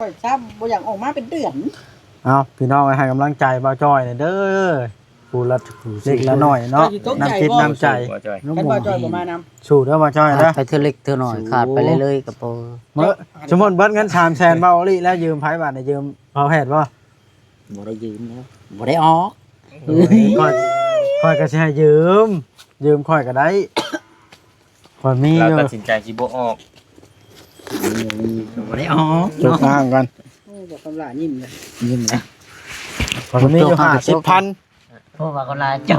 ຂ້ອຍຊ້ຳບໍ່ຢາກອອກມາເປັນເດືອນ. ເອົາ ພີ່ນ້ອງ ໃຫ້ກຳລັງໃຈບ່າວຈ້ອຍແດ່ເດີ ຜູ້ລະເລັກລະນ້ອຍເນາະ ເຈົ້າຊິຕົກໃຈບໍ່? ນ້ຳຈິດນ້ຳໃຈ ບໍ່ຈ້ອຍ ຄັນບ່າວຈ້ອຍບໍ່ມານຳ ສູ້ເດີບ່າວຈ້ອຍເດີ ຂາດໄປເທື່ອເລັກເທື່ອນ້ອຍ ຂາດໄປເລື້ອຍໆກໍພໍ. ສົມມຸດເບິດເງິນສາມແສນ ບ່າວອອລິແລ້ວ ຢືມໃຜບາດນີ້? ຢືມບ່າວແພດບໍ່? ບໍ່ໄດ້ຢືມແລ້ວ ບໍ່ໄດ້ອອກ. ໂອ້ຍ ຂ້ອຍ ຂ້ອຍກໍຊິໃຫ້ຢືມ ຢືມຂ້ອຍກໍໄດ້ ຂ້ອຍມີຢູ່ ລາວຕັດສິນໃຈຊິບໍ່ອອກ ບໍ່ໄດ້ອອກ ຈົກອ້າງກ່ອນ. ໂອ້ ບໍ່ຄຳຫຼ້າຍິ້ມເລີຍ ຍິ້ມແລ້ວ. ຂ້ອຍມີຢູ່ຫ້າສິບພັນ ໂອ້ ບໍ່ຄຳຫຼ້າຈົກ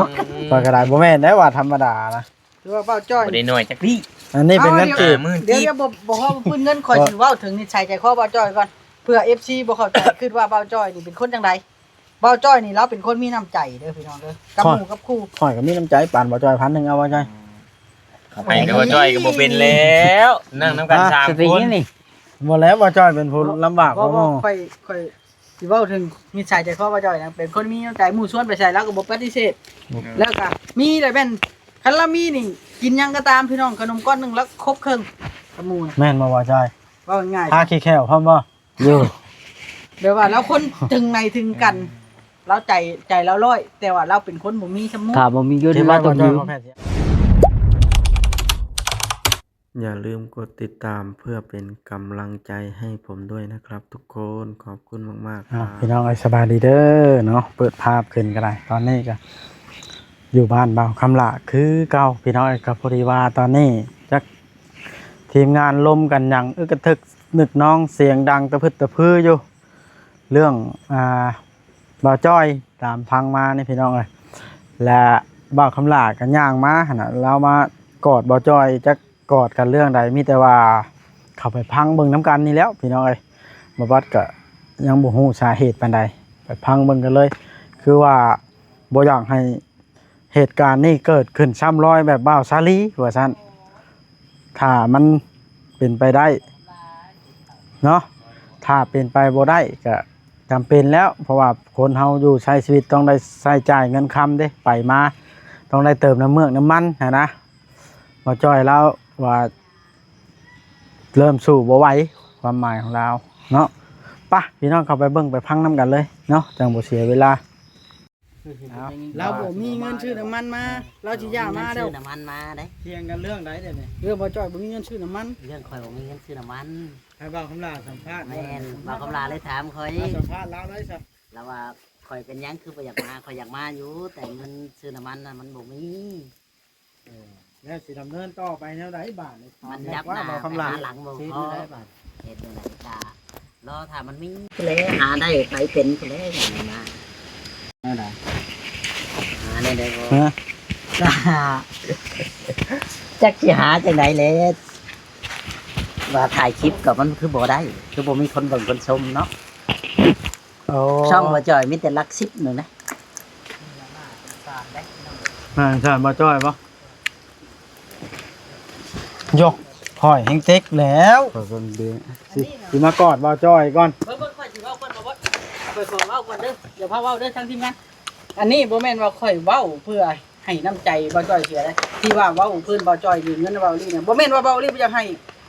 ຂ້ອຍກໍໄດ້ ບໍ່ແມ່ນໄດ້ວ່າທຳມະດານະ ຄືວ່າບ່າວຈ້ອຍ ບໍ່ໄດ້ນ້ອຍຈັກປີ້. ອັນນີ້ເປັນເງິນກີບ ດຽວ ດຽວ ບໍ່ ບໍ່ພໍເພິ່ນເງິນ ຂ້ອຍຊິເວົ້າເຖິງນິໄສໃຈຄໍບ່າວຈ້ອຍກ່ອນ ເພື່ອເອັຟຊີບໍ່ເຂົ້າໃຈ ຄິດວ່າບ່າວຈ້ອຍນີ້ເປັນຄົນຈັ່ງໃດ. ບ່າວຈ້ອຍນີ້ລາວເປັນຄົນມີນ້ຳໃຈເດີພີ່ນ້ອງເດີ ກັບໝູ່ກັບຄູ່. ຂ້ອຍກໍມີນ້ຳໃຈ ປານບ່າວຈ້ອຍພັນໜຶ່ງ ເອົາບ່າວຈ້ອຍ ໃຫ້ກັບບ່າວຈ້ອຍກໍບໍ່ເປັນແລ້ວ ນັ່ງນຳກັນສາມຄົນ. ບໍ່ແລ້ວ ບ່າວຈ້ອຍເປັນຜູ້ລຳບາກ ບໍ່ ບໍ່ ຂ້ອຍ ຂ້ອຍຊິເວົ້າເຖິງນິໄສໃຈຄໍບ່າວຈ້ອຍນະ ເປັນຄົນມີນ້ຳໃຈ ໝູ່ຊວນໄປໃສລາວກໍບໍ່ປະຕິເສດ. ແລ້ວກໍມີແຫຼະແມ່ນ ຄັນລາວມີນີ້ ກິນຫຍັງກໍຕາມພີ່ນ້ອງ ຂະໜົມກ້ອນໜຶ່ງລາວຄົບເຄິ່ງກັບໝູ່ນະ. ແມ່ນບໍ່ບ່າວຈ້ອຍ? ເວົ້າງ່າຍໆ ພາຂີ້ແຂ້ວພ້ອມບໍ່? ຢູ່ ແບບວ່າລາວຄົນເຖິງໃນເຖິງກັນ ລາວໃຈ ໃຈລາວຮ້ອຍ ແຕ່ວ່າລາວເປັນຄົນບໍ່ມີຊຳໝູ່ ຖ້າບໍ່ມີຢູ່ໃນລາວຕ້ອງຢູ່. ຢ່າລືມກົດຕິດຕາມເພື່ອເປັນກຳລັງໃຈໃຫ້ຜົມດ້ວຍນະຄັບທຸກຄົນ ຂອບຄຸນມາກໆ. ເອົາ ພີ່ນ້ອງເອີຍ ສະບາຍດີເດີເນາະ ເປີດພາບຂຶ້ນກໍໄດ້. ຕອນນີ້ກໍຢູ່ບ້ານບ່າວຄຳຫຼ້າຄືເກົ່າ ພີ່ນ້ອງເອີຍ. ກໍພໍດີວ່າຕອນນີ້ຈັກທີມງານລົມກັນຫຍັງ ອຶກກະທຶກນຶກນອງ ສຽງດັງຕະພຶດຕະພືຢູ່ ເລື່ອງ ອ່າ ບ່າວຈ້ອຍ ຕາມຟັງມານີ້ພີ່ນ້ອງເອີຍ. ແລະ ບ່າວຄຳຫຼ້າກໍຍ່າງມາຫັ້ນນະ ລາວມາກອດບ່າວຈ້ອຍ ຈັກກອດກັນເລື່ອງໃດ ມີແຕ່ວ່າເຂົ້າໄປຟັງເບິ່ງນຳກັນນີ້ແຫຼ້ວພີ່ນ້ອງເອີຍ. ບ່າວບັດກໍຍັງບໍ່ຮູ້ສາເຫດປານໃດ ໄປຟັງເບິ່ງກັນເລີຍ. ຄືວ່າບໍ່ຢາກໃຫ້ ເຫດການນີ້ເກີດຂຶ້ນຊ້ຳລອຍແບບບ່າວສາລີວ່າຊັ້ນ ຖ້າມັນເປັນໄປໄດ້ເນາະ ຖ້າເປັນໄປບໍ່ໄດ້ກະຈຳເປັນແລ້ວ ເພາະວ່າຄົນເຮົາຢູ່ໃຊ້ຊີວິດຕ້ອງໄດ້ໃຊ້ຈ່າຍເງິນຄຳເດ້ ໄປມາຕ້ອງໄດ້ເຕີມນ້ຳເມືອກນ້ຳມັນຫັ້ນນະ. ບ່າວຈ້ອຍລາວວ່າເລີ່ມສູ້ບໍ່ໄຫວ ຄວາມໝາຍຂອງລາວເນາະ. ປະ ພີ່ນ້ອງເຂົ້າໄປເບິ່ງໄປຟັງນຳກັນເລີຍເນາະ ຈັ່ງບໍ່ເສຍເວລາ. ເອົາ ລາວບໍ່ມີເງິນຊື້ນ້ຳມັນມາ ລາວຊິຢ້າມາແລ້ວ ຊື້ນ້ຳມັນມາເດ້. ຖຽງກັນເລື່ອງໃດດຽວນີ້? ເລື່ອງບ່າວຈ້ອຍບໍ່ມີເງິນຊື້ນ້ຳມັນ ເລື່ອງຂ້ອຍບໍ່ມີເງິນຊື້ນ້ຳມັນ. ໃຫ້ບ່າວຄຳຫຼ້າສຳພາດ. ແມ່ນ ບ່າວຄຳຫຼ້າເລີຍຖາມຂ້ອຍ ມາສຳພາດລາວເລີຍຊະ. ລາວວ່າຂ້ອຍເປັນຫຍັງຄືບໍ່ຢາກມາ ຂ້ອຍຢາກມາຢູ່ ແຕ່ເງິນຊື້ນ້ຳມັນນະມັນບໍ່ມີ. ເອີ ແລ້ວຊິດຳເນີນຕໍ່ໄປແນວໃດບາດນີ້? ມັນຈັບໜ້າໄປຫາຫຼັງບໍ່ພໍ ເຮັດແນວໃດກະລໍຖ້າມັນມີພຸ້ນແຫຼະ ຫາໄດ້ໄປເປັນພຸ້ນແຫຼະ ຫຍັງມາແນວໃດ ຫາແນວໃດບໍ່? ຮະ ກະຫາ ຈັກຊິຫາຈັ່ງໃດແຫຼະ ວ່າຖ່າຍຄລິບກໍມັນຄືບໍ່ໄດ້ ຄືບໍ່ມີຄົນເບິ່ງຄົນຊົມເນາະ. ໂອ້ ຊ່ອງບ່າວຈ້ອຍມີແຕ່ຫຼັກສິບໜຶ່ງນະ ໜ້າສົງສານບໍ່? ຢົກ ຂ້ອຍແຮງເຕັກແລ້ວ ຂ້ອຍກໍເບ ຊິ ຊິມາກອດບ່າວຈ້ອຍກ່ອນ. ເບິ່ງໆ ຂ້ອຍຊິເວົ້າກ່ອນ ບ່າວບົດ ຂ້ອຍຂໍເວົ້າກ່ອນເດີ ຢ່າພາເວົ້າເດີທາງທີມງານ. ອັນນີ້ບໍ່ແມ່ນວ່າຂ້ອຍເວົ້າເພື່ອ ໃຫ້ນ້ຳໃຈບ່າວຈ້ອຍເສຍເດ້ ທີ່ວ່າເວົ້າເພິ່ນ ບ່າວຈ້ອຍຢືມເງິນບ່າວອີ່ຫຼີນະ ບໍ່ແມ່ນວ່າບ່າວອີ່ຫຼີບໍ່ຢາກໃຫ້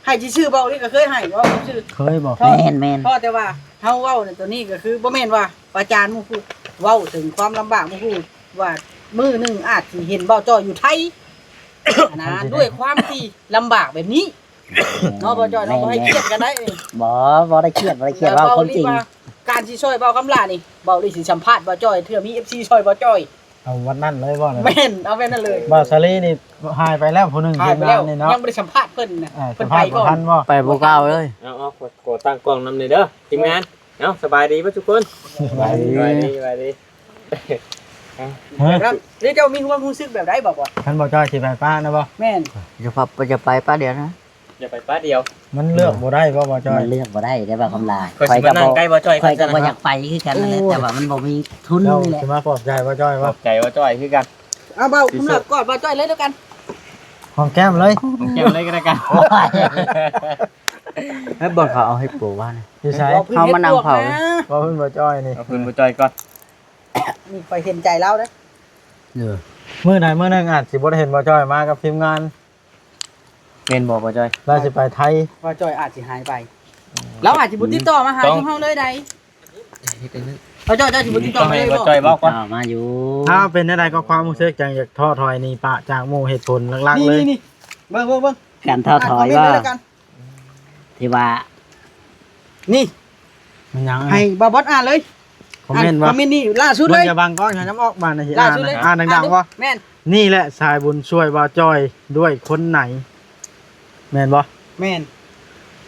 ໃຫ້ຊື່ໆ ບ່າວອີ່ຫຼີກໍເຄີຍໃຫ້ ເວົ້າຊື່ ເຄີຍບໍ່? ແມ່ນໆ ເພາະແຕ່ວ່າເຮົາເວົ້າໃນຕົວນີ້ກໍຄືບໍ່ແມ່ນວ່າປະຈານໝູ່ຜູ້ ເວົ້າເຖິງຄວາມລຳບາກໝູ່ຜູ້ ວ່າມື້ໜຶ່ງອາດຊິເຫັນບ່າວຈ້ອຍຢູ່ໄທ ຫັ້ນນະ ດ້ວຍຄວາມທີ່ລຳບາກແບບນີ້ ເນາະ ບ່າວຈ້ອຍເນາະ ບໍ່ໃຫ້ຄຽດກັນໄດ້. ບໍ່ ບໍ່ໄດ້ຄຽດ ບໍ່ໄດ້ຄຽດ ເວົ້າຄວາມຈິງ. ການຊິຊ່ອຍບ່າວຄຳຫຼ້ານີ້ ບ່າວອີ່ຫຼີຊິສຳພາດບ່າວຈ້ອຍ ເທື່ອມີເອັຟຊີຊ່ອຍບ່າວຈ້ອຍ ເອົາວັນນັ້ນເລີຍບໍ່? ແມ່ນ ເອົາແມ່ນນັ້ນເລີຍ. ບ່າວສາລີນີ້ຫາຍໄປແລ້ວຜູ້ໜຶ່ງ ຫາຍໄປແລ້ວ ຍັງບໍ່ໄດ້ສຳພາດເພິ່ນນະ ເອີ ເພິ່ນໄປກ່ອນ ສຳພາດບໍ່ທັນບໍ່? ໄປບໍ່ກ້າວເລີຍ. ເອົາ ເອົາ ຂໍ ຂໍຕັ້ງກ້ອງນຳແດ່ເດີ ທີມງານ. ເອົາ ສະບາຍດີເບິດທຸກຄົນ ສະບາຍດີ ສະບາຍດີ ສະບາຍດີ. ຮະ ຫຼືເຈົ້າມີຄວາມຮູ້ສຶກແບບໃດບໍ່? ຄັນບ່າວຈ້ອຍຊິໄປປະນະບໍ່? ແມ່ນ ຢ່າໄປ ຢ່າໄປປະດຽວນະ. ຢ່າໄປປະດຽວ ມັນເລືອກບໍ່ໄດ້ບໍ່ ບ່າວຈ້ອຍ? ມັນເລືອກບໍ່ໄດ້ເດ້ບ່າວຄຳຫຼ້າ ຂ້ອຍຊິມານັ່ງໃກ້ບ່າວຈ້ອຍ ຂ້ອຍກໍບໍ່ຢາກໄປຄືກັນນັ້ນແຫຼະ ໂອ້ຍ ແຕ່ວ່າມັນບໍ່ມີທຶນນີ້ແຫຼະ. ເຈົ້າຊິມາປອບໃຈບ່າວຈ້ອຍບໍ່? ປອບໃຈບ່າວຈ້ອຍຄືກັນ. ເອົາ ບ່າວຄຳຫຼ້າກອດບ່າວຈ້ອຍເລີຍແລ້ວກັນ ຫອມແກ້ມເລີຍ ຫອມແກ້ມເລີຍກໍໄດ້ກັນ. ໂອ້ຍ ໃຫ້ເບິ່ງເຂົາເອົາເຫັດປົວວ່ານີ້ ຢູ່ໃສ? ເຮົາມານັ່ງເຜົາ ເວົ້າພື້ນບ່າວຈ້ອຍນີ້ ເອົາພື້ນບ່າວຈ້ອຍກ່ອນ. ນີ້ຂ້ອຍເຫັນໃຈລາວເດ້. ເອີ ມື້ໃດມື້ໜຶ່ງອາດຊິບໍ່ໄດ້ເຫັນບ່າວຈ້ອຍມາກັບທີມງານ ແມ່ນບໍ່ບ່າວຈ້ອຍ? ລາວຊິໄປໄທ ບ່າວຈ້ອຍອາດຊິຫາຍໄປ. ລາວອາດຊິບໍ່ຕິດຕໍ່ມາຫາ ຕ້ອງ ພວກເຮົາເລີຍໃດ. ເຮັດໄດ້ເລີຍ ເຂົາເຈົ້າ ເຈົ້າຊິບໍ່ຕິດຕໍ່ມາເລີຍບໍ່? ເຈົ້າເວົ້າກ່ອນ ມາຢູ່. ອ້າວ ເປັນແນວໃດກໍຄວາມຮູ້ສຶກ ຈັ່ງຢາກທໍ້ຖອຍໜີປະຈາກໝູ່? ເຫດຜົນຫຼັກໆເລີຍ ນີ້ໆ ເບິ່ງໆໆ ການທໍ້ຖອຍ ອ່ານຄອມເມັນ ວ່າ ເລີຍລະກັນ ທີ່ວ່າ ນີ້ ແມ່ນຫຍັງ? ໃຫ້ບ່າວບອດອ່ານເລີຍ ຄອມເມັນ ອ່ານ ວ່າ ຄອມເມັນນີ້ລ່າສຸດເລີຍ ເບິ່ງ ຢ່າບັງກ້ອງ ຍາມອອກມານະ ຊິອ່ານນະ ອ່ານດັງໆ ບໍ່? ແມ່ນ. ນີ້ແຫຼະສາຍບຸນຊ່ວຍບ່າວຈ້ອຍດ້ວຍຄົນໃນ ແມ່ນບໍ່? ແມ່ນ.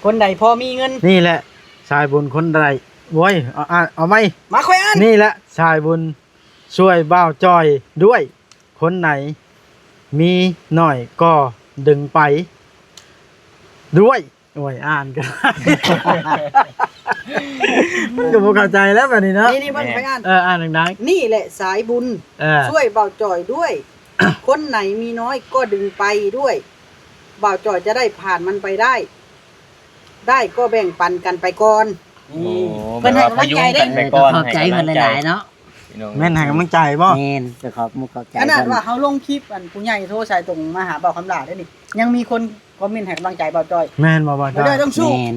ຄົນໃດພໍມີເງິນ ນີ້ແຫຼະສາຍບຸນຄົນໃດ ໂອ້ຍ ເອົາ ອ່ານ ເອົາໃໝ່ ມາ ຂ້ອຍອ່ານ. ນີ້ແຫຼະສາຍບຸນຊ່ວຍບ່າວຈ້ອຍດ້ວຍຄົນໃນ ມີໜ້ອຍກໍດຶງໄປດ້ວຍ. ໂອ້ຍ ອ່ານກໍ ມັນກໍບໍ່ເຂົ້າໃຈແລ້ວບາດນີ້ເນາະ. ນີ້ໆ ເບິ່ງ ຂ້ອຍອ່ານ ເອີ ອ່ານດັງໆ. ນີ້ແຫຼະສາຍບຸນ ເອີ ຊ່ວຍບ່າວຈ້ອຍດ້ວຍ ຄົນໃນມີນ້ອຍກໍດຶງໄປດ້ວຍ ບ່າວຈ້ອຍຈະໄດ້ຜ່ານມັນໄປໄດ້ ໄດ້ກໍແບ່ງປັນກັນໄປກ່ອນ. ໂອ້ ນີ້ ເພິ່ນໃຫ້ກຳລັງໃຈເດ້ ເອີ ຂອບໃຈເພິ່ນຫຼາຍໆເນາະ ພີ່ນ້ອງ. ແມ່ນໃຫ້ກຳລັງໃຈບໍ່? ແມ່ນ ໄປຂອບມຸກຂອບໃຈ. ຂະໜາດວ່າເຮົາລົງຄລິບ ອັນ ຜູ້ໃຫຍ່ໂທສາຍຕົງມາຫາບ່າວຄຳຫຼ້າເດ້ນີ້ ຍັງມີຄົນຄອມເມັນໃຫ້ກຳລັງໃຈບ່າວຈ້ອຍ. ແມ່ນບໍ່ບ່າວຈ້ອຍ? ບ່າວຈ້ອຍຕ້ອງສູ້ ແມ່ນ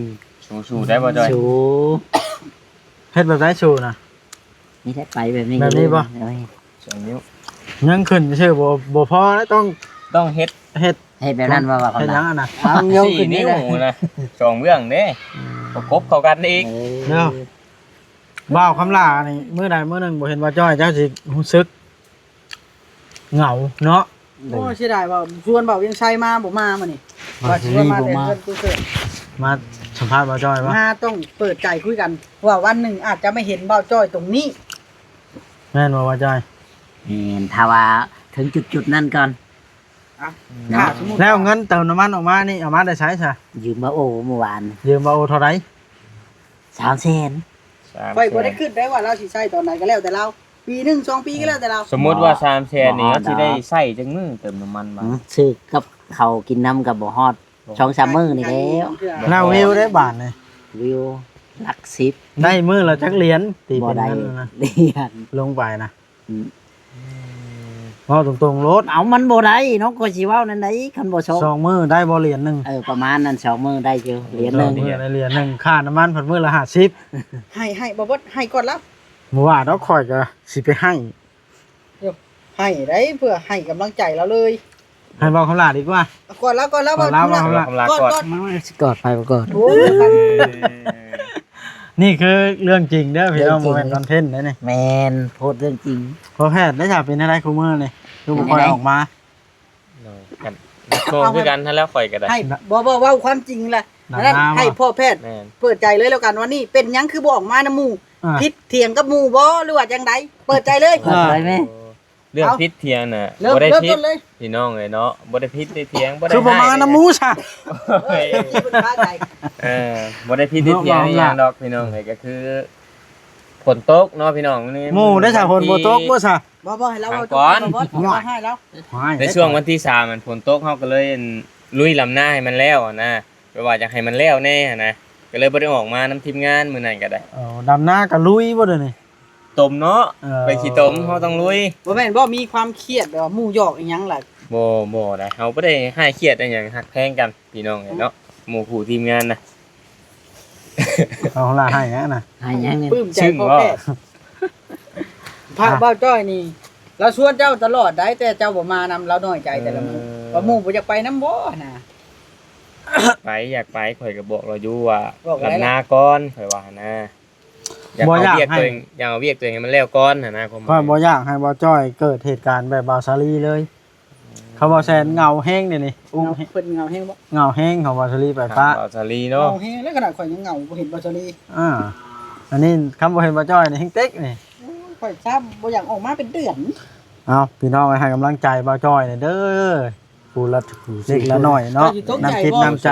ສູ້ໆ ໄດ້ບ່າວຈ້ອຍ ສູ້. ເຮັດແບບໃດສູ້ນະ? ນີ້ແຫຼະ ໄປແບບນີ້ ແບບນີ້ບໍ່? ໂອ້ຍ ສອງນິ້ວ ຍັງຂຶ້ນຊື່ບໍ່ ບໍ່ພໍ ຕ້ອງ ຕ້ອງເຮັດ ເຮັດ ເຮັດແບບນັ້ນບໍ່? ເຮັດຫຍັງຫັ້ນນະ? ສີ່ນິ້ວນະ ສອງເບື້ອງເດ້ ອືມ ປະກົບເຂົ້າກັນອີກ ເອີ ເນາະ. ບ່າວຄຳຫຼ້ານີ້ ມື້ໃດມື້ໜຶ່ງບໍ່ເຫັນບ່າວຈ້ອຍ ເຈົ້າຊິຮູ້ສຶກເຫງົາເນາະ. ໂອ້ຍ ເສຍດາຍວ່າຊວນບ່າວວຽງໄຊມາບໍ່ມາມື້ນີ້ ວ່າຊິຊວນມາແຕ່ເຮືອນຕູ້ເສີດ ມາສຳພາດບ່າວຈ້ອຍບໍ່? ມາຕ້ອງເປີດໃຈຄຸຍກັນ ວ່າວັນໜຶ່ງອາດຈະມາເຫັນບ່າວຈ້ອຍຕົງນີ້. ແມ່ນບໍ່ບ່າວຈ້ອຍ? ແມ່ນ ຖ້າວ່າເຖິງຈຸດໆນັ້ນກ່ອນ ເນາະ. ແລ້ວເງິນເຕີມນ້ຳມັນອອກມານີ້ ເອົາມາແຕ່ໃສຊະ? ຢືມບ່າວໂອມື້ວານ. ຢືມບ່າວໂອເທົ່າໃດ? ສາມແສນ. ຂ້ອຍບໍ່ໄດ້ຄິດໄດ້ວ່າລາວຊິໃຊ້ຕອນໃດ ກໍແລ້ວແຕ່ລາວ ປີໜຶ່ງສອງປີກໍແລ້ວແຕ່ລາວ. ສົມມຸດວ່າສາມແສນນີ້ ບໍ່ຮອດດອກ ເຮົາຊິໄດ້ໃຊ້ຈັກມື້ເຕີມນ້ຳມັນບາດ? ອືມ ຊື້ກັບເຂົ້າກິນນຳກໍບໍ່ຮອດ ບໍ່ ສອງສາມມື້ນີ້ແລ້ວ. ແລ້ວວິວໄດ້ບາດນີ້ ວິວຫຼັກສິບ ໄດ້ມື້ລະຈັກຫຼຽນ? ຕີເປັນເງິນນະ ບໍ່ໄດ້ຫຼຽນ ລົງໄປນະ. ອືມ ເວົ້າຕົງໆໂລດ. ເອົາ ມັນບໍ່ໄດ້ເນາະ ຂ້ອຍຊິເວົ້າແນວໃດ ຄັນບໍ່ຊອກ ສອງມື້ໄດ້ບໍ່ຫຼຽນໜຶ່ງ? ເອີ ປະມານນັ້ນ ສອງມື້ໄດ້ຢູ່ຫຼຽນໜຶ່ງ ສອງມື້ໄດ້ຫຼຽນໜຶ່ງ ຄ່ານ້ຳມັນພັດມື້ລະຫ້າສິບ. ໃຫ້ ໃຫ້ ບໍ່ເບິດ ໃຫ້ກ່ອນລະ ບໍ່ວ່າດອກ ຂ້ອຍກໍຊິໄປໃຫ້ ໃຫ້ໄດ້ ເພື່ອໃຫ້ກຳລັງໃຈລາວເລີຍ. ໃຫ້ເວົ້າຄຳຫຼ້າດີກວ່າ ກ່ອນລະ ກ່ອນລະ ກ່ອນລະ ເວົ້າຄຳຫຼ້າ ເວົ້າຄຳຫຼ້າ ກ່ອນ ກ່ອນ ມາຊິກອດໄປບໍ່ກ່ອນ. ໂອ້ຍ ນີ້ຄືເລື່ອງຈິງເດີພີ່ນ້ອງ ເລື່ອງຈິງ ບໍ່ແມ່ນຄອນເທັນເດ້ນີ້. ແມ່ນ ໂພດເລື່ອງຈິງ. ພໍ່ແພດໄດ້ສາ ເປັນແນວໃດຄູ່ມື້ນີ້ ຄືບໍ່ຄ່ອຍອອກມາ? ໂດຍ ກັນກໍຄືກັນຫັ້ນແຫຼະ ຂ້ອຍກໍໄດ້ ໃຫ້ ບໍ່ ບໍ່ ເວົ້າຄວາມຈິງລະ ນັ້ນໃຫ້ພໍ່ແພດ ແມ່ນ ເປີດໃຈເລີຍແລ້ວກັນ ວ່ານີ້ເປັນຫຍັງຄືບໍ່ອອກມານຳໝູ່? ອ່າ ຜິດຖຽງກັບໝູ່ບໍ່ ຫຼືວ່າຈັ່ງໃດ? ເປີດໃຈເລີຍ ເປີດເຜີຍແມ່. ເອົາ ເລື່ອງຜິດຖຽງນະ ເລີ່ມ ບໍ່ໄດ້ຜິດ ເລີ່ມຕົ້ນເລີຍ ພີ່ນ້ອງເອີຍເນາະ ບໍ່ໄດ້ຜິດໄດ້ຖຽງ ບໍ່ໄດ້ ຄືບໍ່ມານຳໝູ່ຊະ. ໂອ້ຍ ເອີ ບໍ່ໄດ້ຜິດໄດ້ຖຽງອີ່ຫຍັງດອກ ພີ່ນ້ອງເອີຍ ກໍຄືຝົນຕົກເນາະ ພີ່ນ້ອງ. ໝູ່ໄດ້ສະ ຝົນບໍ່ຕົກບໍ່ຊະ? ບໍ່ ບໍ່ ໃຫ້ລາວເວົ້າຈົບກ່ອນ ໃຫ້ລາວ ໃນຊ່ວງວັນທີສາມຫັ້ນຝົນຕົກ ເຮົາກໍເລີຍລຸຍລຳນາໃຫ້ມັນແລ້ວຫັ້ນນະ ແບບວ່າຢາກໃຫ້ມັນແລ້ວແດ່ຫັ້ນນະ ກໍເລີຍບໍ່ໄດ້ອອກມານຳທີມງານມື້ນັ້ນກໍໄດ້. ເອີ ດຳນາກໍລຸຍບໍ່ດຽວນີ້? ຕົມເນາະ ເອີ ໄປຂີ້ຕົມ ເຮົາຕ້ອງລຸຍ. ບໍ່ແມ່ນບໍ່ມີຄວາມຄຽດແບບວ່າໝູ່ຫຍອກອີ່ຫຍັງລະ? ບໍ່ ບໍ່ໄດ໋ ເຮົາບໍ່ໄດ້ຮ້າຍຄຽດອີ່ຫຍັງ ຮັກແພງກັນພີ່ນ້ອງເອີຍເນາະ ໝູ່ຄູ່ທີມງານນະ. ເອົາລະ ໃຫ້ຫຍັງນະ? ໃຫ້ຫຍັງນີ້? ປຶ້ມໃຈພໍ່ແພດ ພະ ເອີ ບ່າວຈ້ອຍນີ້ ລາວຊວນເຈົ້າຕະຫຼອດໄດ໋ ແຕ່ເຈົ້າບໍ່ມານຳ ລາວນ້ອຍໃຈແຕ່ລະມື້ ເອີ ວ່າໝູ່ບໍ່ຢາກໄປນຳບໍ່ນະ? ໄປ ຢາກໄປ ຂ້ອຍກໍບອກລາວຢູ່ວ່າ ບອກແລ້ວ ດຳນາກ່ອນ ຂ້ອຍວ່າຫັ້ນນະ. ຢາກເອົາວຽກຕົວເອງ ຢາກເອົາວຽກຕົວເອງໃຫ້ມັນແລ້ວກ່ອນຫັ້ນນະ ຄວາມໝາຍ ຂ້ອຍບໍ່ຢາກໃຫ້ບ່າວຈ້ອຍເກີດເຫດການແບບບ່າວສາລີເລີຍ. ຄຳວ່າແຊນເຫງົາແຮງດຽວນີ້ ອຸ້ມ ເຫງົາ ເພິ່ນເຫງົາແຮງບໍ່? ເຫງົາແຮງຂອງບ່າວສາລີໄປປະ ບ່າວສາລີເນາະ ເຫງົາແຮງ ແລ້ວຂະໜາດຂ້ອຍຍັງເຫງົາ ບໍ່ເຫັນບ່າວສາລີ. ອ່າ ອັນນີ້ຄັນບໍ່ເຫັນບ່າວຈ້ອຍນີ້ແຮງເຕັກນີ້. ໂອ້ຍ ຂ້ອຍຊ້ຳ ບໍ່ຢາກອອກມາເປັນເດືອນ. ເອົາ ພີ່ນ້ອງ ໃຫ້ກຳລັງໃຈບ່າວຈ້ອຍແດ່ເດີ. ຜູ້ລະເລັກລະນ້ອຍເນາະ ນ້ຳຈິດນ້ຳໃຈ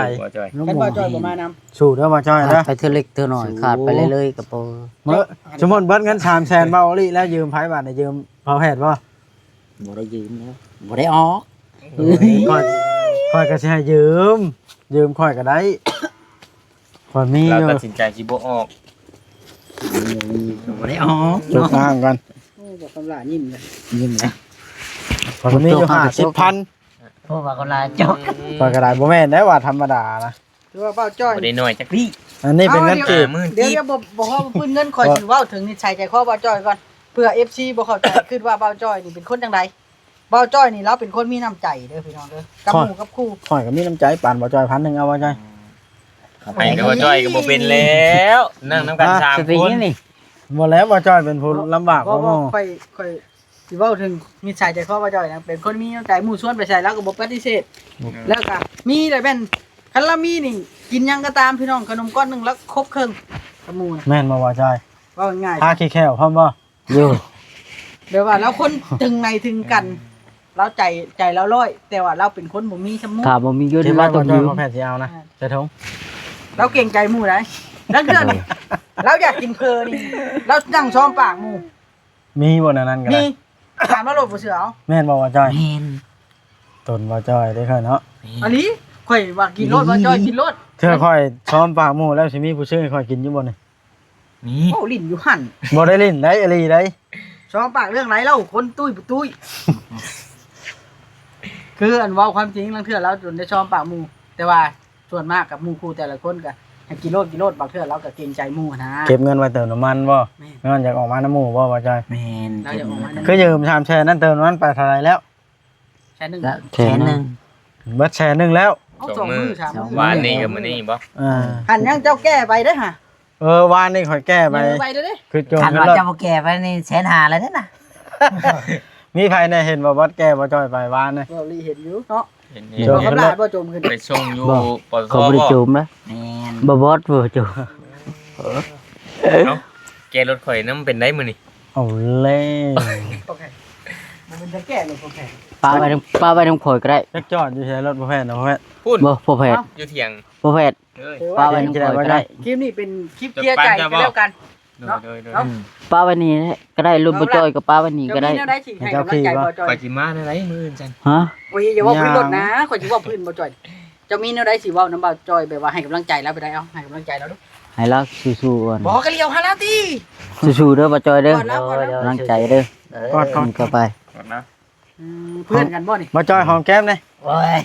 ຄັນບ່າວຈ້ອຍບໍ່ມານຳ ສູ້ເດີບ່າວຈ້ອຍເດີ ໄປເທື່ອເລັກເທື່ອນ້ອຍ ຂາດໄປເລື້ອຍໆກໍພໍ. ສົມມຸດເບິດເງິນສາມແສນ ເວົ້າອີ່ຫຼີແລ້ວ ຢືມໃຜບາດນີ້? ຢືມພໍ່ແພດບໍ່? ບໍ່ໄດ້ຢືມແລ້ວ ບໍ່ໄດ້ອອກ. ຂ້ອຍ ຂ້ອຍກໍຊິໃຫ້ຢືມ ຢືມຂ້ອຍກໍໄດ້ ຂ້ອຍມີຢູ່. ລາວຕັດສິນໃຈຊິບໍ່ອອກ ບໍ່ໄດ້ອອກ ຈົກອ້າງກ່ອນ. ໂອ້ຍ ບໍ່ຄຳຫຼ້າຍິ້ມເລີຍ ຍິ້ມເລີຍ. ຂ້ອຍມີຢູ່ຫ້າສິບພັນ ໂອ້ ວ່າຄົນລາວຈົກ ຂ້ອຍກໍໄດ້ ບໍ່ແມ່ນໄດ້ວ່າທຳມະດານະ ຖືວ່າບ່າວຈ້ອຍ ບໍ່ໄດ້ນ້ອຍຈັກດີ້. ອັນນີ້ເປັນເງິນກີບ ຫ້າໝື່ນ ດຽວ ກີບ ດຽວ ບໍ່ ບໍ່ພໍເພິ່ນເງິນ ຂ້ອຍຊິເວົ້າເຖິງນິໄສໃຈຄໍບ່າວຈ້ອຍກ່ອນ ເພື່ອເອັຟຊີບໍ່ເຂົ້າໃຈ ຄິດວ່າບ່າວຈ້ອຍນີ້ເປັນຄົນຈັ່ງໃດ. ບ່າວຈ້ອຍນີ້ລາວເປັນຄົນມີນ້ຳໃຈເດີພີ່ນ້ອງເດີ ກັບໝູ່ກັບຄູ່. ຂ້ອຍກໍມີນ້ຳໃຈປານບ່າວຈ້ອຍ ພັນໜຶ່ງ ເອົາບ່າວຈ້ອຍ. ໃຫ້ແຕ່ບ່າວຈ້ອຍກໍບໍ່ເປັນແລ້ວ ນັ່ງນຳກັນ ຮະ ສາມຄົນນີ້. ບໍ່ແລ້ວ ບ່າວຈ້ອຍເປັນຜູ້ລຳບາກກວ່າໝູ່. ຂ້ອຍ ຂ້ອຍຊິເວົ້າເຖິງນິໄສໃຈຄໍບ່າວຈ້ອຍນະ ເປັນຄົນມີນ້ຳໃຈ ໝູ່ຊວນໄປໃສລາວກໍບໍ່ປະຕິເສດ. ອືມ ແລ້ວກໍມີແຫຼະ ແມ່ນ ຄັນລາວມີນີ້ ກິນຫຍັງກໍຕາມພີ່ນ້ອງ ຂະໜົມກ້ອນໜຶ່ງລາວຄົບເຄິ່ງກັບໝູ່ນະ. ແມ່ນບໍ່ບ່າວຈ້ອຍ? ເວົ້າງ່າຍໆ ພາຂີ້ແຂ້ວພ້ອມບໍ່? ຢູ່ ແບບວ່າລາວຄົນເຖິງໃນເຖິງກັນ ລາວໃຈ ໃຈລາວຮ້ອຍ ແຕ່ວ່າລາວເປັນຄົນບໍ່ມີສ່ຳໝູ່. ຖ້າບໍ່ມີເງິນ ເກັບໄວ້ ລາວຕ້ອງຢືມ ບ່າວຈ້ອຍ ເຮົາແພດຊິເອົານະ ໃສ່ຖົງ. ລາວເກງໃຈໝູ່ໃດ໋ ລາງເທື່ອນີ້ ລາວຢາກກິນເຜີນີ້ ລາວນັ່ງຊອມປາກໝູ່. ມີບໍ່ແນວນັ້ນກໍໄດ້ ມີ ຖາມລາວໂລດ ບໍ່ເຊື່ອເອົາ. ແມ່ນບໍ່ບ່າວຈ້ອຍ? ແມ່ນ ຕົນບ່າວຈ້ອຍເດ້ຂ້ອຍເນາະ. ແມ່ນ ອີ່ຫຼີ ຂ້ອຍວ່າກິນໂລດ ບ່າວຈ້ອຍກິນໂລດ. ເທື່ອຂ້ອຍຊອມປາກໝູ່ແລ້ວ ຊິມີຜູ້ຊື້ໃຫ້ຂ້ອຍກິນຢູ່ບໍ່ນີ້? ມີ ເວົ້າຫຼິ້ນຢູ່ຫັ້ນ ບໍ່ໄດ້ຫຼິ້ນໄດ໋ ອີ່ຫຼີໄດ໋. ຊອມປາກເລື່ອງໃດເລົ່າ ຄົນຕຸ້ຍບໍ່ຕຸ້ຍ. ຄືອັນເວົ້າຄວາມຈິງ ລາງເທື່ອລາວຈົນໄດ້ຊອມປາກໝູ່ ແຕ່ວ່າສ່ວນມາກກັບໝູ່ຄູ່ແຕ່ລະຄົນກໍໃຫ້ກິນໂລດ ກິນໂລດ ບາງເທື່ອລາວກໍເກງໃຈໝູ່ຫັ້ນນະ. ເກັບເງິນໄວ້ເຕີມນ້ຳມັນບໍ່? ແມ່ນ ຍ້ອນຢາກອອກມານຳໝູ່ບໍ່ ບ່າວຈ້ອຍ? ແມ່ນ ລາວຢາກອອກມານຳໝູ່. ຄືຢືມສາມແສນນັ້ນ ເຕີມນ້ຳມັນໄປເທົ່າໃດແລ້ວ? ແສນໜຶ່ງ ແສນໜຶ່ງ ເບິດແສນໜຶ່ງແລ້ວ. ເອົາ ສອງມື້ ສອງມື້ ສາມມື້ ວານນີ້ກັບມື້ນີ້ບໍ່? ອ່າ ຫັ້ນຍັງເຈົ້າແກ້ໄປເດ້ຫະ. ເອີ ວານນີ້ຂ້ອຍແກ້ໄປ ໄປເດ້ ຄືໂຈນ ຄັນວ່າເຈົ້າບໍ່ແກ້ໄປນີ້ແສນຫ້າແລ້ວເດ້ນະ. ມີໃຜແດ່ເຫັນບໍ່ ບອດແກ້ບ່າວຈ້ອຍໄປວານນີ້? ເວົ້າລີເຫັນຢູ່ເນາະ ເຫັນ ເຫັນ ບໍ່ຄຳຫຼາຍບໍ່ໂຈມຂຶ້ນ ໄປສົ່ງຢູ່ ບໍ່ ປຕທ ເຂົາບໍ່ໄດ້ໂຈມນະ. ແມ່ນ ບໍ່ ບອດບໍ່ໂຈມ. ເອີ ເອົ້າ ແກ້ລົດຂ້ອຍນຳເປັນໄດ໋ມື້ນີ້. ເອົາແລ້ວ ບໍ່ແພງ ບໍ່ເປັນຕາແກ້ລົດບໍ່ແພງ. ປະໄວ້ນຳ ປະໄວ້ນຳຂ້ອຍກໍໄດ້. ຈັກຈອດຢູ່ໃສລົດບໍ່ແພງນະ ບໍ່ແພງ ພຸ້ນ ບໍ່ ບໍ່ແພງ ຢູ່ຖຽງ ບໍ່ແພງ. ເອີຍ ປະໄວ້ນຳຂ້ອຍກໍໄດ້. ຄລິບນີ້ເປັນຄລິບເຄຍໃຈກັນແລ້ວກັນເນາະ. ໂດຍ ໂດຍ ໂດຍ ເນາະ ອືມ ປະໄວ້ນີ້ກໍໄດ້ ລົດບໍ່ຈ່ອຍກໍປະໄວ້ນີ້ກໍໄດ້. ເຈົ້າມີແນວໃດຊິໃຫ້ກຳລັງໃຈບໍ່ຈ່ອຍ? ຂ້ອຍຊິມາແນວໃດມື້ຈັນ? ຮະ ໂອ້ຍ ຢ່າເວົ້າພື້ນລົດນະ ຂ້ອຍຊິເວົ້າພື້ນບໍ່ຈ່ອຍ. ເຈົ້າມີແນວໃດຊິເວົ້ານຳບ່າວຈ່ອຍ ແບບວ່າໃຫ້ກຳລັງໃຈລາວໄປໄດ້? ເອົາ ໃຫ້ກຳລັງໃຈລາວດູ. ໃຫ້ລາວສູ້ໆ ກ່ອນ ບໍ່ ກໍຫຼຽວຫາລາວຕິ. ສູ້ໆເດີບ່າວຈ່ອຍເດີ ກ່ອນລາວ ກ່ອນລາວ ກຳລັງໃຈເດີ. ເອີ ກອດ ກອດ ກອດໄປ ກອດນະ. ອືມ ເພື່ອນກັນບໍ່ນີ້? ບ່າວຈ້ອຍຫອມແກ້ມແດ່. ໂອ້ຍ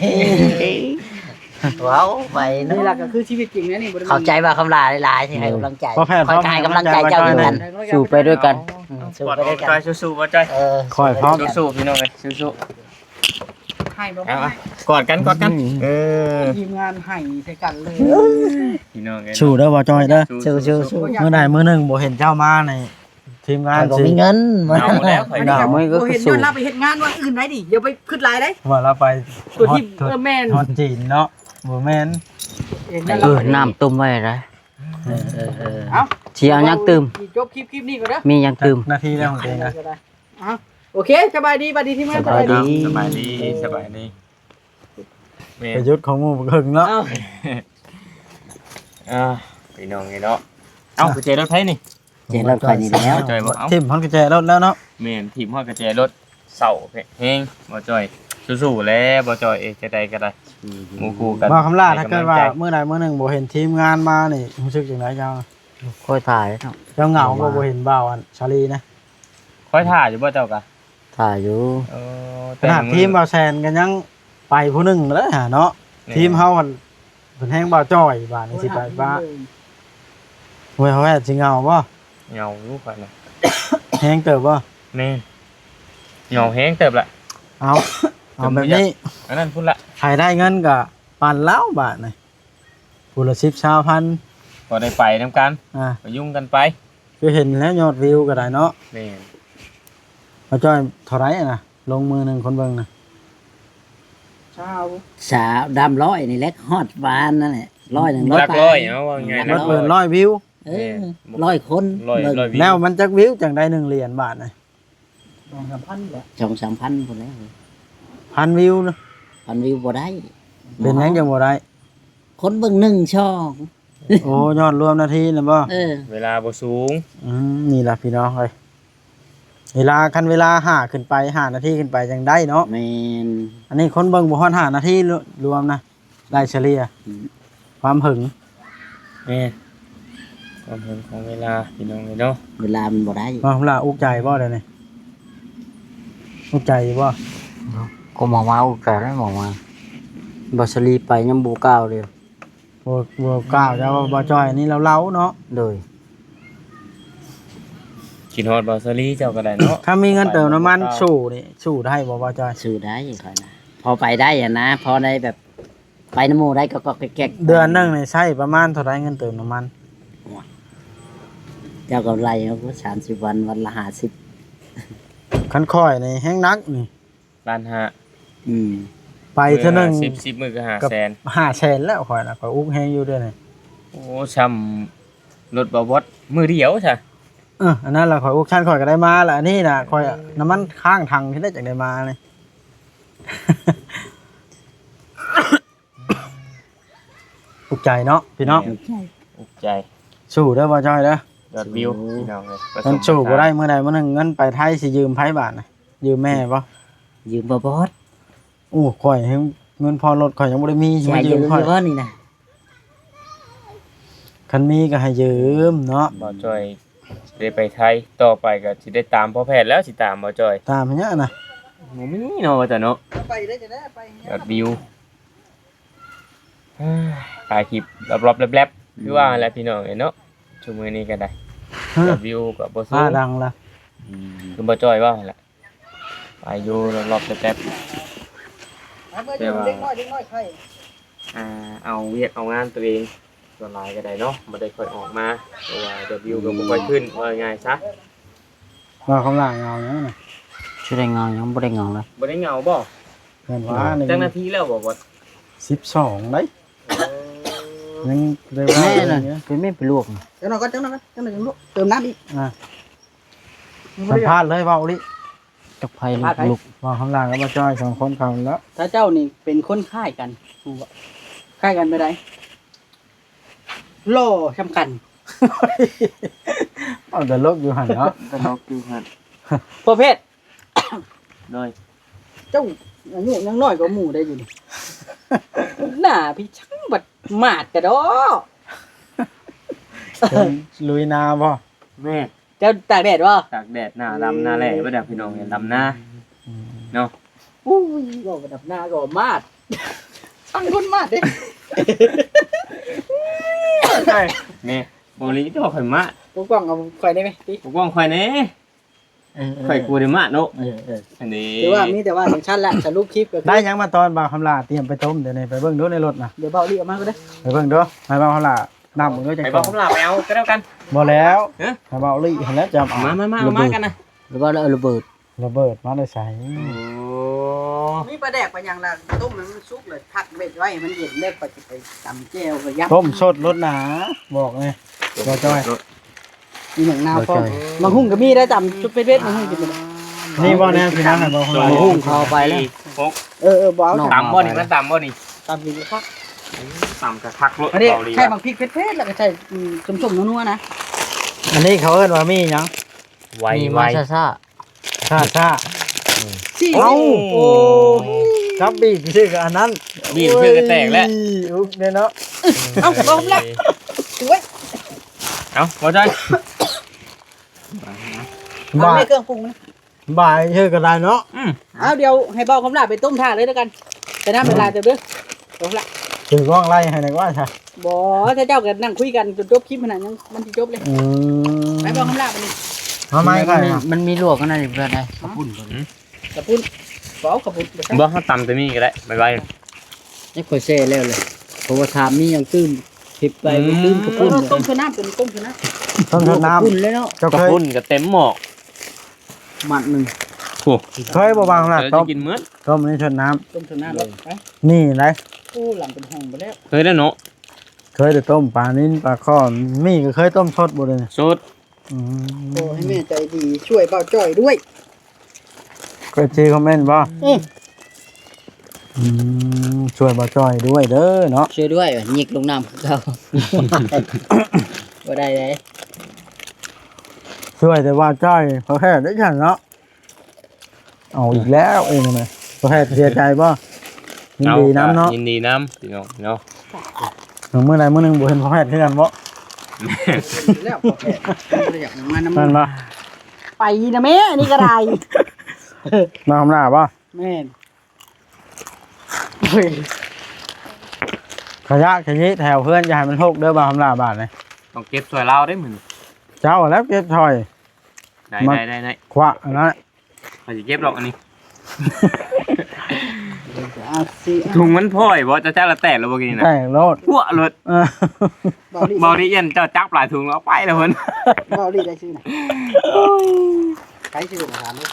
ເວົ້າໄປເນາະ ນີ້ລະກໍຄືຊີວິດຈິງນະນີ້ ບໍ່ໄດ້ ເຂົ້າໃຈວ່າຄຳຫຼາຍຫຼາຍທີ່ໃຫ້ກຳລັງໃຈ. ພໍ່ແພດ ຂ້ອຍກໍໃຫ້ກຳລັງໃຈເຈົ້າຄືກັນ. ສູ້ໄປດ້ວຍກັນ. ອືມ ສູ້ໄປດ້ວຍກັນ. ສູ້ໆ ພີ່ນ້ອງເອີຍ ສູ້ໆ ຂ້ອຍພ້ອມ ສູ້ໆ ພີ່ນ້ອງເອີຍ ສູ້ໆ. ໃຫ້ບໍ່? ເອົາ ໃຫ້ ກອດກັນ ກອດກັນ. ອືມ ເອີ ທີມງານໃຫ້ໃສ່ກັນເລີຍ ພີ່ນ້ອງເອີຍ. ສູ້ເດີບ່າວຈ້ອຍເດີ ສູ້ໆ. ມື້ໃດມື້ໜຶ່ງບໍ່ເຫັນເຈົ້າມານີ້ ທີມງານ ຂ້ອຍບໍ່ມີເງິນ ເອົາແລ້ວ ຂ້ອຍ ບໍ່ເຫັນຍ້ອນລາວໄປເຮັດງານວັນອື່ນໃດນີ້ ຢ່າໄປຄຶດຫຼາຍເດ້. ວ່າລາວໄປ ຕົວທີ່ ຮອດ ເອີ ແມ່ນ ຮອດຈີນເນາະ ບໍ່ແມ່ນ. ເອີ ນ້ຳຕົ້ມໄວ້ໄດ໋. ເອີໆໆ ເອົາ ຊິເອົາຫຍັງຕື່ມ? ຈົບຄລິບ ຄລິບນີ້ກ່ອນເດີ. ມີຫຍັງຕື່ມ? ນາທີແລ້ວຂອງເອງນະ. ເອົາ ໂອເຄ ສະບາຍດີ ສະບາຍດີທີມງານ. ສະບາຍດີ ສະບາຍດີ ສະບາຍດີ. ແມ່ນ ປະໂຫຍດຂອງໝູ່ບັກເຫິງເນາະ. ເອົ້າ ພີ່ນ້ອງເອີຍເນາະ. ເອົ້າ ເອົ້າ ກຸນແຈລົດໃຜນີ້? ແຈລົດຂ້ອຍນີ້ແລ້ວ ຈ່ອຍບໍ່? ເອົາ ຖິ້ມຮອດກຸນແຈລົດແລ້ວເນາະ. ແມ່ນ ຖິ້ມຮອດກຸນແຈລົດ ເສົ້າແຮງ ບໍ່ຈ່ອຍ. ສູ້ໆ ແຫຼະບໍ່ຈ່ອຍເອີຍ ຈັ່ງໃດກໍໄດ້ ອືມ ໝູ່ຄູ່ກັນ. ບ່າວຄຳຫຼາ ໃຫ້ກຳລັງໃຈ. ຖ້າເກີດວ່າມື້ໃດມື້ໜຶ່ງບໍ່ເຫັນທີມງານມານີ້ ຮູ້ສຶກຈັ່ງໃດເຈົ້າ? ຂ້ອຍຖ່າຍເນາະ ເຈົ້າເຫງົາບໍ່ ບໍ່ເຫັນບ່າວອັນຊາລີນະ? ຂ້ອຍຖ້າຢູ່ບໍ່ເຈົ້າກະ? ຖ້າຢູ່. ເອີ ຂະໜາດທີມບ່າວແຊນກໍຍັງໄປຜູ້ໜຶ່ງແລ້ວຫັ້ນເນາະ. ແມ່ນ ທີມເຮົາຫັ້ນ ເພິ່ນແຮງບ່າວຈ່ອຍ ບາດນີ້ຊິໄປປະ. ໂອ້ຍ ເຮົາແອດຊິເຫງົາບໍ່? ເຫງົາຢູ່ຂ້ອຍນະ. ແຮງເຕີບບໍ່? ແມ່ນ ເຫງົາແຮງເຕີບລະ. ເອົາ ເອົາແບບນີ້ ອັນນັ້ນພຸ້ນລະ ໃຜໄດ້ເງິນກໍປັນລາວບາດນີ້ ຜູ້ລະສິບ ຊາວພັນ ກໍໄດ້ໄປນຳກັນ. ອ່າ ໄປຍຸງກັນໄປ. ຄືເຫັນແລ້ວຍອດວິວກໍໄດ້ເນາະ. ແມ່ນ ບ່າວຈ້ອຍ ເທົ່າໃດນະ ລົງມື້ໜຶ່ງຄົນເບິ່ງນະ? ຊາວ ຊາວ ດຳຮ້ອຍນີ້ແຫຼະ ຮອດວານນັ້ນແຫຼະ ຮ້ອຍໜຶ່ງ ຫຼັກຮ້ອຍ ເອົາວ່າງ່າຍໆ ຫຼັກຮ້ອຍ ເກີນຮ້ອຍວິວ. ເອີ ແມ່ນ ຮ້ອຍຄົນ ຮ້ອຍ ເບິ່ງ ຮ້ອຍວິວ. ແລ້ວມັນຈັກວິວຈັ່ງໄດ້ໜຶ່ງຫຼຽນບາດນະ? ສອງສາມພັນແຫຼະ ສອງສາມພັນພຸ້ນແຫຼະ. ພັນວິວນະ? ພັນວິວບໍ່ໄດ້. ເປັນຫຍັງຈັ່ງບໍ່ໄດ້? ຄົນເບິ່ງໜຶ່ງ ສອງ. ໂອ້ ຍອດລວມນາທີນະບໍ່? ເອີ ເວລາບໍ່ສູງ. ອືມ ນີ້ລະພີ່ນ້ອງເອີຍ ເວລາ ຄັນເວລາຫ້າຂຶ້ນໄປ ຫ້ານາທີຂຶ້ນໄປຈັ່ງໄດ້ເນາະ. ແມ່ນ ອັນນີ້ຄົນເບິ່ງບໍ່ຮອດຫ້ານາທີລວມນະ ໄລ່ສະເລ່ຍ. ອືມ ຄວາມເຫິງ. ແມ່ນ ຄວາມເຫິງຂອງເວລາ ພີ່ນ້ອງເອີຍເນາະ. ເວລາມັນບໍ່ໄດ້. ມາລາອຸກໃຈບໍ່ດຽວນີ້? ອຸກໃຈຢູ່ບໍ່? ກໍມາ ມາອຸກໃຈແລ້ວ ມາ ມາ ບ່າວສາລີໄປຍັງບໍ່ກ່າວເລີຍ. ບໍ່ ບໍ່ກ່າວ ເຈົ້າວ່າບໍ່ຈ່ອຍ ອັນນີ້ເລົ່າໆເນາະ. ໂດຍ ຄິດຮອດບໍ່ສາລີເຈົ້າກໍໄດ້ເນາະ. ຖ້າມີເງິນເຕີມນ້ຳມັນ ໄປບໍ່ກ່າວ ສູ້ນີ້ ສູ້ໄດ້ບໍ່ບໍ່ຈ່ອຍ? ສູ້ໄດ້ຂ້ອຍນະ ພໍໄປໄດ້ຫັ້ນນະ ພໍໄດ້ແບບ ໄປນຳໝູ່ໄດ້ກໍໆແກກໆ. ເດືອນໜຶ່ງນີ້ໃຊ້ປະມານເທົ່າໃດເງິນເຕີມນ້ຳມັນ? ໂອ້ຍ ເຈົ້າກໍໄລ່ເອົາ ສາມສິບວັນ ວັນລະຫ້າສິບ. ຄັນຂ້ອຍນີ້ແຮງໜັກນີ້ ລ້ານຫ້າ. ອືມ ໄປເທື່ອໜຶ່ງ ສິບ ສິບມື້ກໍຫ້າແສນ ຫ້າແສນແລ້ວ. ຂ້ອຍນະ ຂ້ອຍອຸກແຮງຢູ່ເດ້ນີ້. ໂອ້ ຊ່ຳລົດບໍ່ວອດມື້ດຽວຊະ. ເອີ ອັນນັ້ນລະ ຂ້ອຍອຸກຊັ້ນ ຂ້ອຍກໍໄດ້ມາລະ. ອັນນີ້ນະ ຂ້ອຍ ເອີ ນ້ຳມັນຄ້າງຖັງ ທີ່ໄດ້ຈັ່ງໄດ້ມານີ້. ອຸກໃຈເນາະພີ່ນ້ອງ ແມ່ນ ອຸກໃຈ ສູ້ເດີບໍ່ຈ້ອຍເດີ. ຍອດວິວ ສູ້ ພີ່ນ້ອງເອີຍ ມັນສູ້ບໍ່ໄດ້ ປະສົບປະສານ ມື້ໃດມື້ໜຶ່ງເງິນໄປໄທຊິຢືມໃຜບາດນະ? ຢືມແມ່ບໍ່? ຢືມບໍ່ບອດ. ໂອ້ ຂ້ອຍແຮງເງິນຜ່ອນລົດຂ້ອຍຍັງບໍ່ໄດ້ມີ ຊິມາຢືມຂ້ອຍບໍ່ນີ້ນະ? ຄັນມີກໍໃຫ້ຢືມເນາະ. ບໍ່ຈ້ອຍຊິໄດ້ໄປໄທ ຕໍ່ໄປກໍຊິໄດ້ຕາມພໍ່ແພດແລ້ວ ຊິຕາມບໍ່ຈ້ອຍ ຕາມຫຍັງນະ? ບໍ່ມີເນາະ ວ່າຊັ້ນເນາະ. ໄປໄດ້ຈະໄດ້ໄປຫຍັງ? ຍອດວິວ ຖ່າຍຄລິບລອບໆແລັບໆ ອືມ ຄືວ່າຫັ້ນແຫຼະພີ່ນ້ອງເອີຍເນາະ. ຊຸມມື້ນີ້ກໍໄດ້ ຮະ ຍອດວິວກໍບໍ່ສູງ ຟ້າດັງລະ ອືມ ຄືບໍ່ຈ້ອຍເວົ້າຫັ້ນແຫຼະ ໄປຢູ່ລອບໆແລັບໆ ແຕ່ວ່າ ເດັກນ້ອຍ ເດັກນ້ອຍໄຂ່ ອ່າ ເອົາວຽກເອົາງານຕົວເອງ ສ່ວນຫຼາຍກໍໄດ້ເນາະ ບໍ່ໄດ້ຄ່ອຍອອກມາ ເພາະວ່າຍອດວິວກໍບໍ່ຄ່ອຍຂຶ້ນ ເວົ້າງ່າຍໆຊະ. ວ່າຄຳຫຼ້າເຫງົາຫຍັງນະ? ຊິໄດ້ເຫງົາຫຍັງ? ບໍ່ໄດ້ເຫງົາເລີຍ. ບໍ່ໄດ້ເຫງົາບໍ່? ເພິ່ນວ່າ ຈັ່ງນາທີແລ້ວບໍ່? ສິບສອງໄດ໋. ເອີ ຍັງໄດ້ວ່າ ແມ່ນ ເປັນແມ່ນໄປລວກ ຈັກໜ່ອຍກ່ອນ ຈັກໜ່ອຍກ່ອນ ຈັກໜ່ອຍຈັ່ງລວກ ເຕີມນ້ຳອີກ. ອ່າ ສຳພາດເລີຍ ເວົ້າອີ່ຫຼີ. ຈັກໃຜ ສຳພາດໃຜ? ລູກ ເວົ້າຄຳຫຼ້າກັບບໍ່ຈ້ອຍ ສອງຄົນເຂົາແລ້ວ. ຖ້າເຈົ້ານີ້ເປັນຄົນຄ້າຍກັນ ຮູ້ບໍ່? ຄ້າຍກັນແບບໃດ? ຫຼໍ່ສຳຄັນ. ເວົ້າຕະຫຼົກຢູ່ຫັ້ນເນາະ ຕະຫຼົກຢູ່ຫັ້ນ. ພໍ່ເພັດ ໂດຍ ເຈົ້າອາຍຸຍັງນ້ອຍກວ່າໝູ່ໄດ໋ຢູ່ນີ້ ໜ້າພີ່ຊ່າງບັດໝາດກະດໍ້. ເປັນລຸຍນາບໍ່? ແມ່ນ. ເຈົ້າຕາກແດດບໍ່? ຕາກແດດ ໜ້າດຳໜ້າແລ້ເບິດ ພີ່ນ້ອງເອີຍ ດຳນາ ອືມ ເນາະ. ອຸ້ຍ ເວົ້າວ່າດຳນາກໍໝາດ ຟັງຄົນໝາດເດ້. ນີ້ ບໍ່ລີຕົວະ ຂ້ອຍໝາດ ປົກປ້ອງເອົາຂ້ອຍໄດ້ໄໝຕິ? ປົກປ້ອງຂ້ອຍແດ່. ເອີໆ ຂ້ອຍກະບໍ່ໄດ້ໝາດເນາະ. ເອີໆ ອັນນີ້ ຄືວ່າມີແຕ່ວ່າຈັ່ງຊັ້ນແຫຼະ ສະຫຼຸບຄລິບກໍຄື ໄດ້ຫຍັງມາຕອນ ບ່າວຄຳຫຼ້າຕຽມໄປຕົ້ມ ດຽວນີ້ໄປເບິ່ງດູໃນລົດນະ. ດຽວບ່າວລີເອົາມາກໍໄດ້ ໄປເບິ່ງດູ ໃຫ້ບ່າວຄຳຫຼ້າ ນ້ຳເບິ່ງເດີ ໃຫ້ບ່າວຄຳຫຼ້າໄປເອົາກໍແລ້ວກັນ. ບໍ່ແລ້ວ ຮະ ໃຫ້ບ່າວລີຫັ້ນແຫຼະຈະເອົາ ມາໆໆ ເອົາມາກັນນະ. ຫຼືວ່າລະເບີດ ລະເບີດມາແຕ່ໃສ? ໂອ້ ມີປາແດກປາຫຍັງລະ ຕົ້ມໃຫ້ມັນສຸກລະພັກໄວ້ ໃຫ້ມັນເຢັນ ແລ້ວຂ້ອຍຊິໄປຕຳແຈ່ວ ຂ້ອຍຢຳ ຕົ້ມສົດໂລດນາ ບອກແດ່ ບໍ່ຈ້ອຍ. ມີໝາກນາວພ້ອມ ໝາກຫຸ່ງກໍມີໄດ້ ຕຳເຜັດໆ ໝາກຫຸ່ງກິນໄດ້. ນີ້ບໍ່ແນວຊິນະ ໃຫ້ບໍ່ ໝາກຫຸ່ງເຂົ້າໄປແລ້ວ. ເອີໆ ບໍ່ເອົາ ຕຳບໍ່ນີ້ ມັນຕຳບໍ່ນີ້? ຕຳກິນຄັກ ຕຳຄັກໆໂລດ. ອັນນີ້ ເວົ້າດີ ໃສ່ໝາກພິກເຜັດໆ ແລ້ວກໍໃສ່ ອືມ ສົ້ມໆນົວໆນະ. ອັນນີ້ເຂົາເອີ້ນວ່າໝີ່ຫຍັງ? ໄວ ໝີ່ ໄວ ມາຊ້າໆ ຊ້າໆ. ອືມ ຊີ້ ເອົ້າ ໂອ້ຍ ຈັບບີບຊື່ກໍອັນນັ້ນ ບີບຊື່ກໍແຕກແລ້ວ. ອຸ໊ຍ ອຸກເດ້ເນາະ. ເອົ້າ ເອົາລະ ໂອ້ຍ ເອົາ ບໍ່ໃຈ ບາດ ເອົາແມ່ເຄື່ອງປຸງນະ. ບາດຊື່ກໍໄດ້ເນາະ. ອືມ ເອົາ ດຽວໃຫ້ບ່າວຄຳຫຼ້າໄປຕົ້ມຖ້າເລີຍແລ້ວກັນ ແຕ່ນ້ຳຫຼາຍໆເຕີບເດີ ບ່າວຄຳຫຼ້າ. ຖືກ້ອງໄລ່ໃຫ້ໜ່ອຍວ່າຊະ. ບໍ່ ຖ້າເຈົ້າກໍນັ່ງຄຸຍກັນຈົນຈົບຄລິບຫັ້ນນະ ຍັງ ມັນຊິຈົບເລີຍ. ອືມ ໄປ ບ່າວຄຳຫຼ້າບັດນີ້ ມາໃໝ່ ມັນມີ ຂ້ອຍ ມັນມີລວກອັນນັ້ນອີກເພື່ອນໃດ ເອົ້າ ເຂົ້າປຸ້ນ ອືມ ເຂົ້າປຸ້ນ ບໍ່ເອົາເຂົ້າປຸ້ນ ບໍ່ ເຮົາຕຳແຕ່ນີ້ກໍໄດ້ ໄວໆ. ນີ້ຂ້ອຍແຊ່ແລ້ວເລີຍ ເພາະວ່າຖ້າມີຫຍັງຕື່ມ ເຮັດໄປ ອືມ ບໍ່ຕື່ມເຂົ້າປຸ້ນ. ເອີ ຕົ້ມເທື່ອນ້ຳ ຕົວນີ້ຕົ້ມເທື່ອນ້ຳ ຕົ້ມເທື່ອນ້ຳ ເຂົ້າປຸ້ນເລີຍເນາະ. ເຈົ້າເຄີຍ ເຂົ້າປຸ້ນກໍເຕັມໝໍ້ ມັດໜຶ່ງ. ໂອ້ ເຄີຍບໍ່ ບ່າວຄຳຫຼ້າ ຕົ້ມ ກິນມື້ ຕົ້ມໃນເທື່ອນ້ຳ ຕົ້ມເທື່ອນ້ຳ ໄປ ນີ້ໄດ໋. ໂອ້ ຫຼັງເປັນຫ້ອງໄປແລ້ວ ເຄີຍແລ້ວເນາະ. ເຄີຍແຕ່ຕົ້ມປານິນ ປາຄໍ ໝີ່ກໍເຄີຍຕົ້ມສົດບໍ່ເດ? ສົດ. ອືມ ຂໍໃຫ້ແມ່ໃຈດີຊ່ວຍບ່າວຈ້ອຍດ້ວຍ ກໍເອັຟຊີຄອມເມັນບໍ່? ອືມ ອືມ ຊ່ວຍບ່າວຈ້ອຍດ້ວຍເດີເນາະ ຊ່ວຍດ້ວຍ ຍິກລົງນ້ຳຄືເກົ່າ ບໍ່ໄດ້ເດ້ ຊ່ວຍແຕ່ບ່າວຈ້ອຍ ພໍແທ້ໄດ້ຊັ້ນເນາະ. ເອົາອີກແລ້ວເອີຍ ພໍ່ແພດເສຍໃຈບໍ່? ຍິນດີນຳເນາະ ຍິນດີນຳພີ່ນ້ອງເນາະ. ມື້ໃດມື້ໜຶ່ງບໍ່ເຫັນພໍ່ແພດຄືກັນບໍ່? ແມ່ນແລ້ວ ພໍ່ແພດບໍ່ໄດ້ຢາກມານຳ ແມ່ນບໍ່? ໄປນະແມ່ ນີ້ກໍໄດ້ ມາຄຳຫຼ້າບໍ່? ແມ່ນ. ໂອ້ຍ ຂະຍະຂະຍິແຖວເຮືອນ ຢ່າໃຫ້ມັນຮົກເດີ ບ່າວຄຳຫຼ້າ ບາດນີ້ ຕ້ອງເກັບຊ່ອຍລາວເດ້ມື້ນີ້ ເຈົ້າແລ້ວເກັບຊ່ອຍ ໄດ້ ມາ ໄດ້ ໄດ້ ໄດ້ ຄວະອັນນັ້ນ ຂ້ອຍຊິເກັບດອກອັນນີ້ ອາຊິ ຖົງມັນພໍ້ບໍ່? ເຈົ້າຈັກລະແຕກແລ້ວບໍ່ກີ້ນີ້ນະ? ແຕກໂລດ ພວະໂລດ ເອີ ເບົາລິ ເບົາລິ ຢ້ານເຈົ້າຈັບຫຼາຍຖົງແລ້ວໄປແລ້ວເພິ່ນ ເບົາລິໄດ້ຊື່ນະ ໂອ້ຍ ໃຜຊື່ນະ ຖາມເບິ່ງ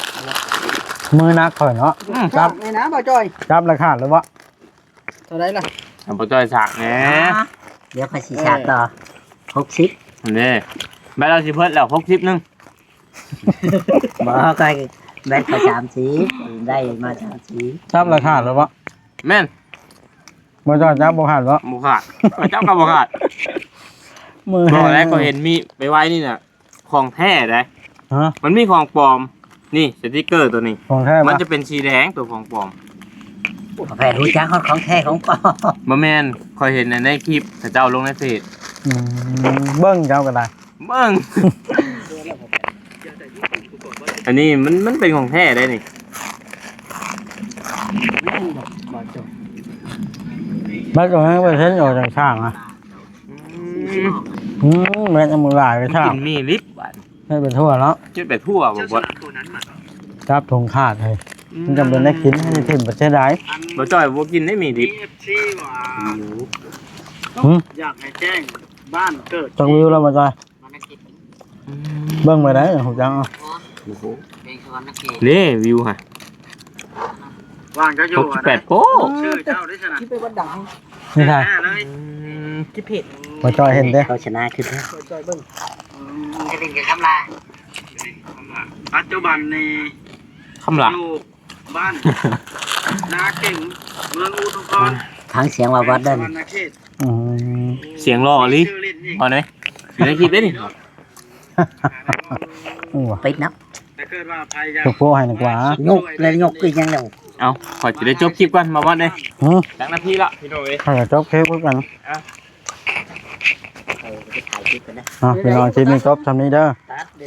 ມືໜັກຂ້ອຍເນາະ ອືມ ຈັບ ນີ້ນະ ບໍ່ຈ່ອຍ ຈັບລະຂາດແລ້ວບໍ່? ເທົ່າໃດລະ? ໃຫ້ບໍ່ຈ່ອຍສາກແດ່ ດຽວຂ້ອຍຊິສາກຕໍ່ ຫົກສິບ ອັນນີ້ ແບດລາວຊິເບີດແລ້ວ ຫົກສິບໜຶ່ງ ບໍ່ ຂ້ອຍແບດຂ້ອຍສາມສິບ ໄດ້ມາສາມສິບ ຈັບລະຂາດແລ້ວບໍ່? ແມ່ນ ບໍ່ເຈົ້າຈັບບໍ່ຂາດບໍ່? ບໍ່ຂາດ ຂ້ອຍຈັບກໍບໍ່ຂາດ ມື ບອກແລ້ວ ແຮງ ຂ້ອຍເຫັນມີໄວໆນີ້ນະ ຂອງແທ້ໃດ໋ ຮະ? ມັນມີຂອງປອມ ນີ້ສະຕິກເກີໂຕນີ້ ຂອງແທ້ ມັນ ວະ ຈະເປັນສີແດງ ໂຕຂອງປອມ ປະເພດຮູ້ຈັກຮອດຂອງແທ້ຂອງປອມ ບໍ່ແມ່ນ ຂ້ອຍເຫັນໃນຄລິບເຂົາເຈົ້າລົງໃນເຟສ ອືມ ເບິ່ງເຈົ້າກໍໄດ້ ເບິ່ງ ອັນນີ້ມັນ ມັນເປັນຂອງແທ້ໄດ໋ນີ້ ແບດກໍໃຫ້ເປີເຊັນອອກຈາກຊ່າງອະ ອືມ ອືມ ແບດຍັງບໍ່ຫຼາຍໄປຊ່າງ ກິນໝີ່ລິບບາດ ໃຫ້ໄປທົ່ວເນາະ ກິນໄປທົ່ວບໍ່ ຈັບຖົງຂາດເຮີ້ຍ ອືມ ມັນຈຳເປັນໄດ້ກິນ ໃຫ້ຖິ້ມໄປເສຍດາຍ ບໍ່ຈ່ອຍບໍ່ກິນໄດ້ໝີ່ດິບ ຫື ຢາກໃຫ້ແຈ້ງບ້ານເກີດ ຈັກວິວແລ້ວບໍ່ຈ່ອຍ? ເບິ່ງໄປໄດ້ ຮູ້ຈັກ ໂອ້ໂຫ ເດ້ວິວຫະ ວ່າງເຈົ້າຢູ່ ຫົກສິບແປດ ໂປ້ ຊື່ເຈົ້າໄດ້ຊະນະ ຄລິບໄປວັດດັງ ນີ້ນະ ແທ້ເລີຍ ອືມ ຄລິບເພຈ ບໍ່ຈ່ອຍເຫັນເດ້ ໂຄສະນາຂຶ້ນເດ້ ບໍ່ຈ່ອຍເບິ່ງ ອືມ ຈະຫຼິ້ນກັບຄຳລາ ປັດຈຸບັນນີ້ ຄຳລາ ຢູ່ ບ້ານນາເກັງ ເມືອງອຸທຸມພອນ ຟັງສຽງວ່າວັດເດີ ສະຫວັນນະເຂດ ອືມ ສຽງຫຼໍ່ອີ່ຫຼີ ຊື່ຫຼິ້ນອີກ ວ່າໄດ ຢູ່ໃນຄລິບເດ້ນີ້ ໂອ້ ປິດນຳ ຖ້າເກີດວ່າໃຜຢາກ ຍົກໂປ້ໃຫ້ດີກວ່າ ຍົກແລ້ວຍົກຄືຫຍັງແລ້ວ ເອົ້າ ຂ້ອຍຊິໄດ້ຈົບຄລິບກ່ອນ ມາວັດເດ້ ຫື ຈັກນາທີລະ ພີ່ນ້ອງເອີຍ ຂ້ອຍກໍຈົບຄລິບຄືກັນ ເອົ້າ ເອີ ໄປຖ່າຍຄລິບກັນນະ ເອົ້າ ພີ່ນ້ອງ ຄລິບນີ້ຈົບສ່ຳນີ້ເດີ ຕັດເດີ.